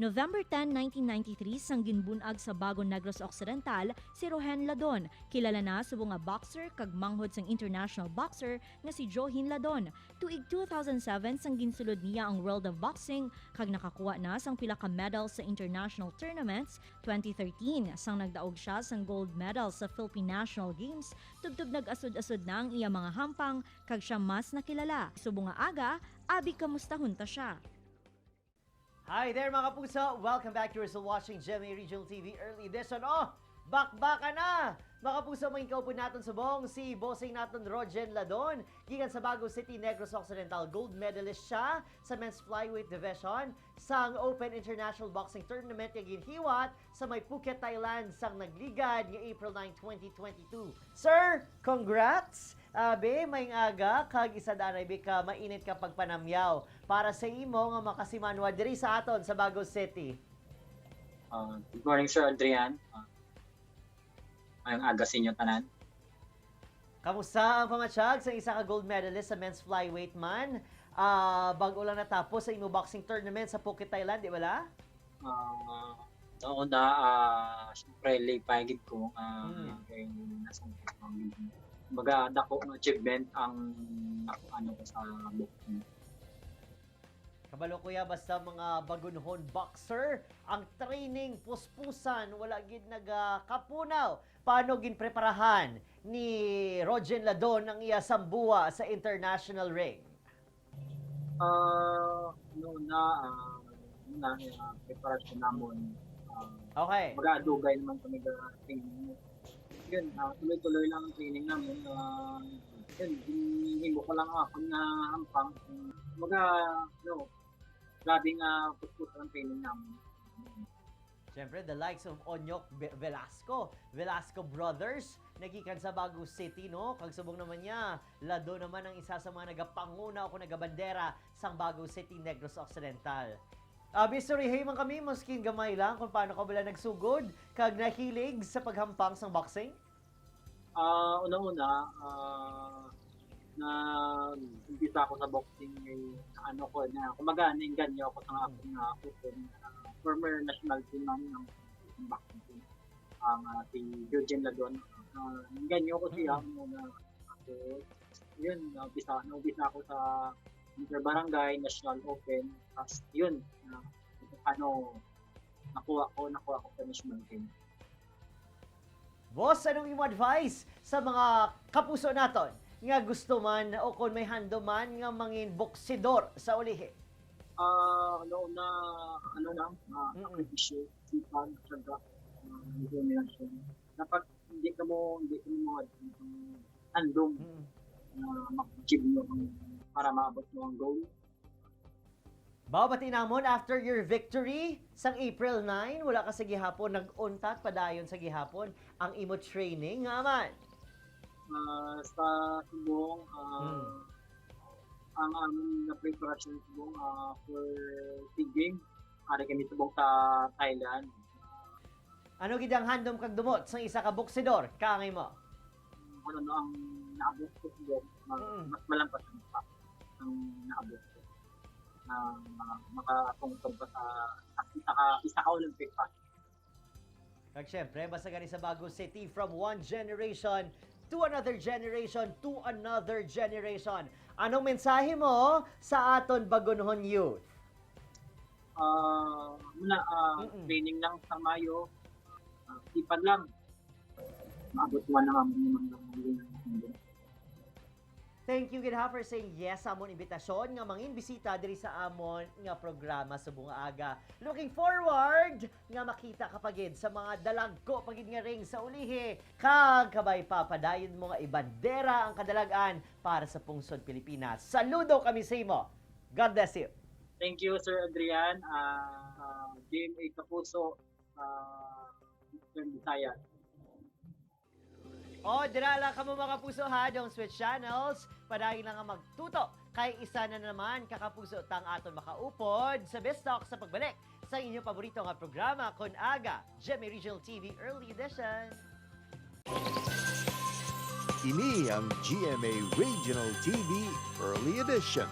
November 10, 1993, sang ginbun-ag sa Bago, Negros Occidental, si Rogen Ladon. Kilala na subong nga boxer kag manghod sang international boxer nga si Johin Ladon. Tuig 2007 sang ginsulod niya ang World of Boxing kag nakakuha na sang pila ka medals sa international tournaments. 2013 sang nagdaog siya sang gold medal sa Philippine National Games. Tubtob nag-asud-asud na ang iya mga hampang kag siya mas nakilala. Subong nga aga, abi kamustahon ta siya. Hi there, mga kapuso! Welcome back to still watching GMA Regional TV Early Edition. Oh, bakbaka na! Mga kapuso, may kaupo natin subong si bossing natin Rogen Ladon. Gikan sa Bago City, Negros Occidental. Gold medalist siya sa men's flyweight division sang Open International Boxing Tournament nga ginhiwat sa may Phuket, Thailand sang nagligad nga April 9, 2022. Sir, congrats! Abe, may aga, kag isa danay be ka mainit ka pagpanamyaw para sa imo nga makasimanwa diri sa aton sa Bago City. Good morning, Sir Adrian. Ngayong aga sa inyo tanan. Kamusta ang pamatsyag sa isa ka gold medalist sa men's flyweight man? Bago lang natapos sa imo boxing tournament sa Phuket, Thailand, di ba la? Una, syempre, lipay gid ko kay nasa kumbaga dako nga achievement ang ano ko sa boxing. Kabalo kuya, basta mga bagunhon boxer, ang training puspusan, wala gid nagakapunaw. Paano ginpreparahan ni Rogen Ladon ang iya sambuwa sa international ring? No na una preparation namon. Kumbaga dugay naman kami ga training. Yun, tuloy-tuloy lang ang training namin. Yun, hinimo ko lang ako na hampang. Kumbaga, no, grabe nga puspos ang training namin. Siyempre, the likes of Onyok Velasco, Velasco Brothers, nagikan sa Bago City, no? Kag subong naman niya, Lado naman ang isa sa mga nagapanguna o kung nagabandera sang Bago City, Negros Occidental. Mr. man kami, maskin gamay lang kung paano ka bala nagsugod, kag nahilig sa paghampang sang boxing? Unang-una, nag-umpisa ako sa boxing ay ano ko na, kumbaga nainganyo ako sa akong utod, former national team namin ng boxing team, ang si Jurgen Ladon. Nainganyo ko siya muna. Ako, yun, naumpisa ako sa Inter-Barangay, National Open. Tapos yun, ano, nakuha ko sa national team. Boss, anong imo advice sa mga kapuso naton nga gusto man o kung may hando man nga mangin boksidor sa ulihi? Ano na, ano lang, sakripisyo, sipag, tiyaga, determination. Dapat hindi ka mo handom na ma-achieve mo para maabot mo ang goal. Bawati namon after your victory sang April 9, wala ka sa gihapon nag-untat padayon sa gihapon ang imo training nga man. Sa subong, ang aming na preparation subong for SEA Games, ari kami subong sa Thailand. Ano gid ang handom kag dumot sa isa ka boksidor kaangay mo? Kung ano ang naabot ko subong, mas malampasan pa ang naabot ko. Na makatungtong pa sa isa ka Olympic pa. Kag syempre, basta gani sa Bago City, from one generation to another generation to another generation. Anong mensahe mo sa aton bagunhon youth? Muna, training lang sa Mayo, sipag lang. Maabot mo na naman yung mga. Thank you gid ha for saying yes sa amon imbitasyon nga mangin bisita diri sa amon nga programa sa bunga aga. Looking forward nga makita ka pagid sa mga dalagko pagid nga ring sa ulihi. Kag kabay pa padayon mo nga ibandera ang kadalag-an para sa Pungsod Pilipinas. Saludo kami sa imo. God bless you. Thank you, Sir Adrian. GMA Kapuso, Mr. Visayas. O, dira lang kamo, mga kapuso, ha, don't switch channels. Padayon lang ang magtuto kay isa na naman kakapuso tang aton makaupod sa Best Talk sa pagbalik sa inyong paborito nga programa Kon Aga, GMA Regional TV Early Edition. Ini ang GMA Regional TV Early Edition.